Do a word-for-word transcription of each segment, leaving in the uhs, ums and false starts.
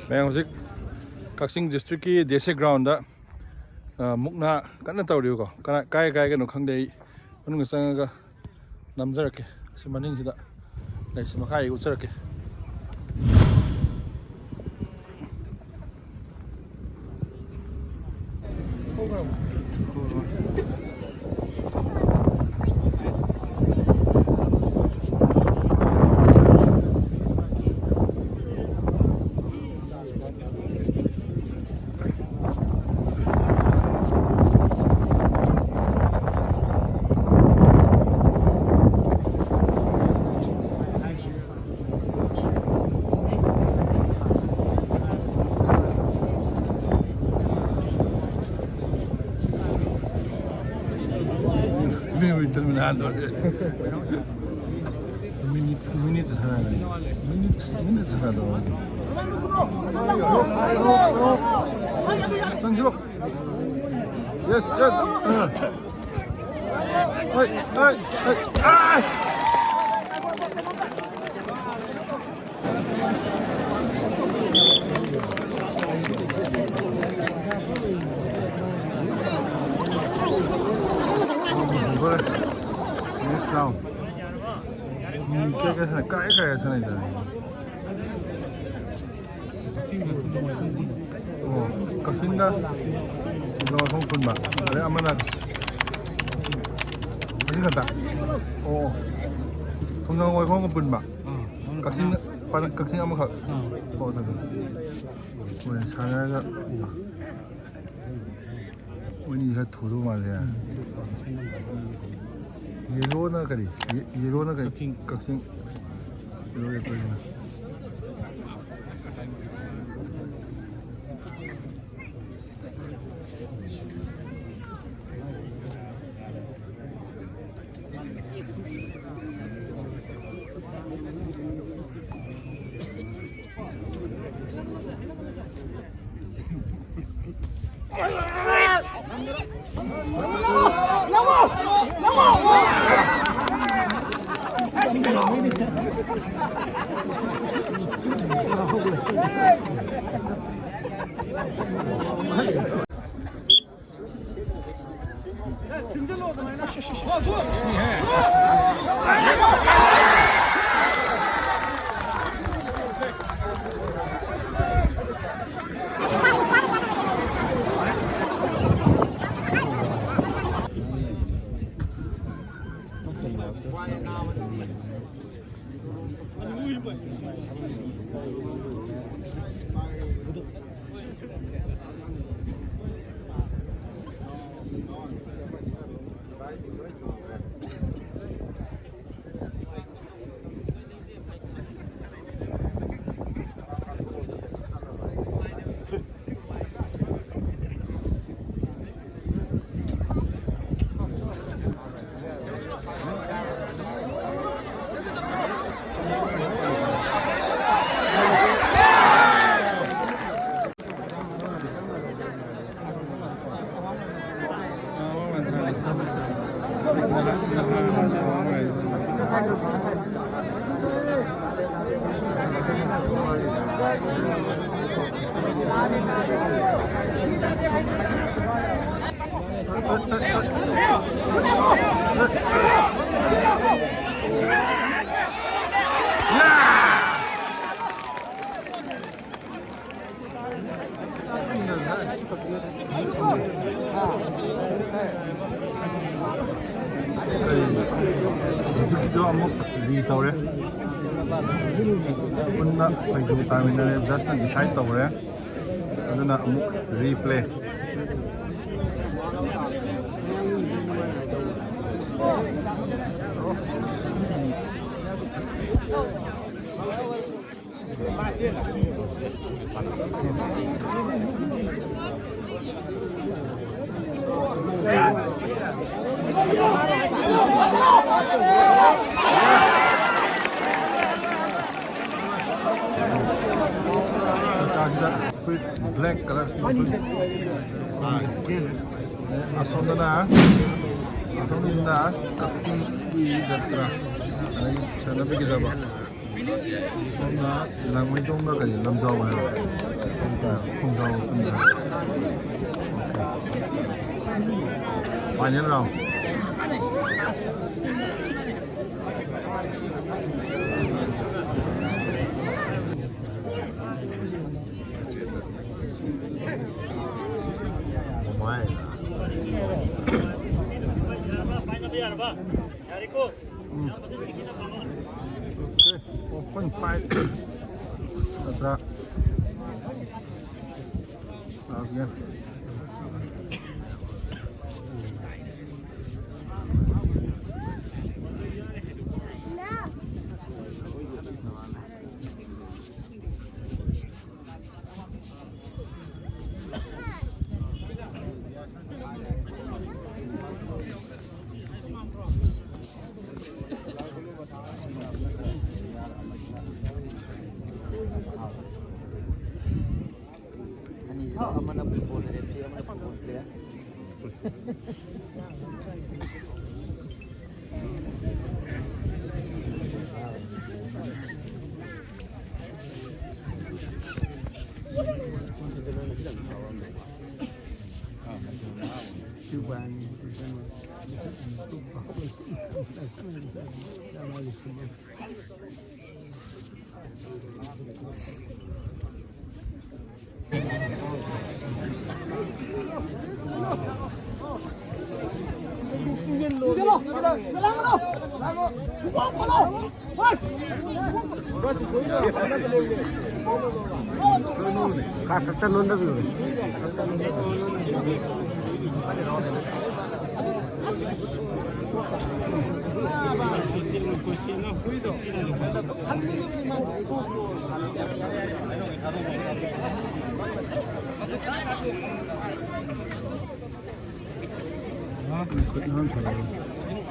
ꯃꯌꯥꯝ ꯍꯧꯖꯤꯛ ꯀꯛꯆꯤꯡ ꯗꯤꯁꯇ꯭ꯔꯤꯛꯀꯤ ꯗꯤ ꯑꯦꯁ ꯑꯦ ꯒ꯭ꯔꯥꯎꯟꯗ, ꯑ, ꯃꯨꯛꯅꯥ ꯀꯟꯅ ꯇꯧꯔꯤꯕꯀꯣ꯫ ꯀꯅꯥ, ꯀꯥꯏ ꯀꯥꯏꯒꯅꯣ ꯈꯪꯗꯦ꯫ ꯑꯩ ꯃꯅꯨꯡꯗ ꯆꯪꯉꯒ ꯅꯝꯖꯔꯛꯀꯦ꯫ ꯁꯤ ꯃꯅꯤꯡꯁꯤꯗ ꯂꯩ, ꯁꯤ ꯃꯈꯥ ꯑꯩ ꯎꯠꯆꯔꯛꯀꯦ꯫ ꯃꯤ ꯍꯨꯏ ꯆꯠꯃꯤꯟꯅꯍꯟꯗꯣꯔꯦ꯫ ꯃꯤꯅꯤꯠ, ꯃꯤꯅꯤꯠ ꯁꯥꯟꯅꯔꯦ꯫ ꯃꯤꯅꯤꯠ, ꯃꯤꯅꯤꯠ ꯁꯥꯟꯅꯗꯧꯔꯦ꯫ ꯆꯪꯁꯤꯜꯂꯣ꯫ Yes, yes. ꯑ꯫ ꯍꯣꯏ, ꯍꯣꯏ, ꯍꯣꯏ꯫ ꯑꯥ! ꯂꯣꯏꯔꯦ꯫ Next round꯫ ꯃꯤ ꯀꯌꯥ ꯀꯌꯥ ꯁꯥꯟꯅ-, ꯀꯥꯏ ꯀꯥꯏ ꯁꯥꯟꯅꯩꯗꯅ? ꯑꯣ, ꯀꯛꯆꯤꯡꯒ ꯊꯣꯡꯖꯥꯎ ꯋꯥꯏꯈꯣꯡ ꯄꯨꯟꯕ꯫ ꯑꯗꯩ ꯑꯃꯅ ꯀꯛꯆꯤꯡ ꯈꯛꯇ? ꯑꯣ, ꯊꯣꯡꯖꯥꯎ ꯋꯥꯏꯈꯣꯡꯒ ꯄꯨꯟꯕ꯫ ꯑꯥ, ꯀꯛꯆꯤꯡ, ꯀꯛꯆꯤꯡ ꯑꯃꯈꯛ꯫ ꯑꯥ꯫ ꯑꯣ, ꯑꯠꯆꯥ, ꯑꯠꯆꯥ꯫ ꯍꯣꯏ, ꯁꯥꯟꯅꯔꯒ ꯃꯣꯏꯅꯤ ꯈꯔ ꯊꯨꯗꯧ ꯃꯥꯜꯂꯦ꯫ ꯌꯦꯂꯣꯅ ꯀꯔꯤ? ꯌꯦ-, ꯌꯦꯂꯣꯅ ꯀꯔꯤ? ꯀꯛꯆꯤꯡ꯫ ꯀꯛꯆꯤꯡ꯫ ꯌꯦꯂꯣ ꯂꯦꯞꯄꯁꯤꯅ꯫ ꯍꯧꯖꯤꯛꯀꯤꯗꯣ ꯑꯃꯨꯛ ꯔꯤ ꯇꯧꯔꯦ꯫ ꯄꯨꯟꯅ ꯑꯩꯈꯣꯏꯁꯨ ꯇꯥꯃꯤꯟꯅꯔꯦ, ꯖꯁꯅ ꯗꯤꯁꯥꯏꯠ ꯇꯧꯈ꯭ꯔꯦ꯫ ꯑꯗꯨꯅ ꯑꯃꯨꯛ ꯔꯤꯄ꯭ꯂꯦ꯫ ꯕ꯭ꯂꯦꯛ ꯀꯂꯔ ꯑꯁꯣꯝꯗꯅ ꯑꯁꯣꯝꯒꯤꯁꯤꯅ ꯀꯛꯆꯤꯡꯒꯤ ꯖꯇ꯭ꯔꯥ, ꯑꯗꯒꯤ ꯁꯦꯅꯥꯄꯇꯤꯒꯤ ꯖꯕ꯫ ꯁꯣꯝꯅ ꯂꯥꯡꯃꯩꯗꯣꯡꯒ ꯀꯔꯤ ꯂꯝꯖꯥꯎ ꯍꯥꯏꯕ? ꯈꯣꯡꯖꯥꯎ ꯄꯨꯟꯕ꯫ Final round꯫ ꯎꯝ꯫ Okay, four point five ꯅꯠꯇ꯭ꯔꯥ? Last game꯫ ꯑꯅꯤꯁꯤꯗ ꯑꯃꯅ football referee, ꯑꯃꯅ football player꯫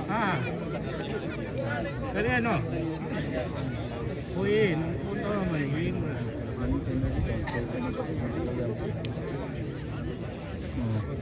ꯍꯥ? ꯀꯔꯤ ꯍꯥꯏꯅꯣ? ꯍꯣꯏꯌꯦ, ꯅꯪ phone ꯇꯧꯔꯝꯕꯅꯤ, ꯌꯦꯡꯕ꯭ꯔꯥ? ꯎꯝ꯫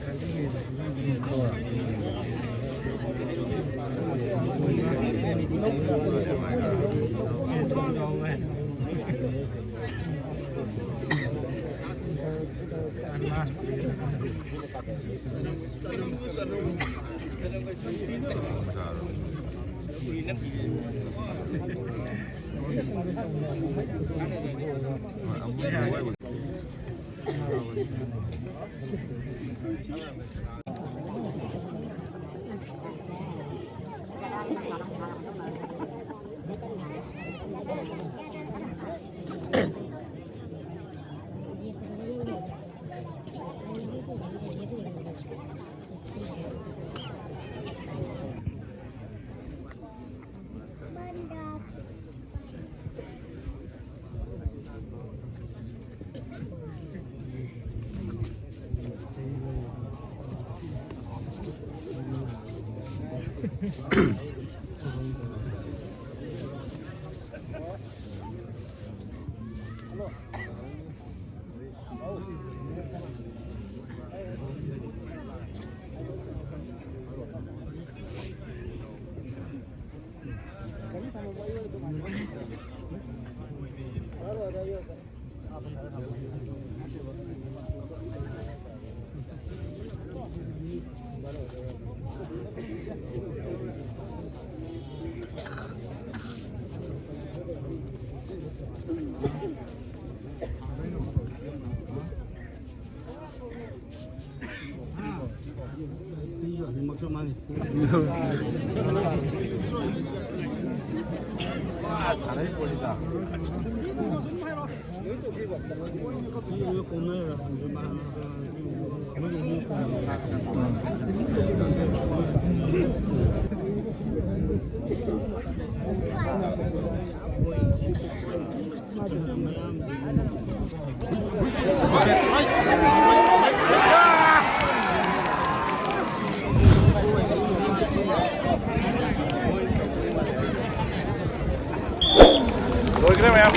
ꯂꯣꯏꯈ꯭ꯔꯦ ꯃꯌꯥꯝ꯫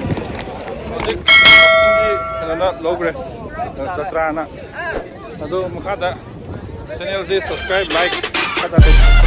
ꯍꯧꯖꯤꯛ ꯀꯛꯆꯤꯡꯒꯤ ꯀꯩꯅꯣꯅ ꯂꯧꯈ꯭ꯔꯦ, ꯆꯇ꯭ꯔꯥꯅ꯫ ꯑꯗꯣ ꯃꯈꯥꯗ ꯆꯦꯅꯦꯜꯁꯦ subscribe, like ꯈꯔ ꯇꯥꯛꯄꯤꯌꯨ꯫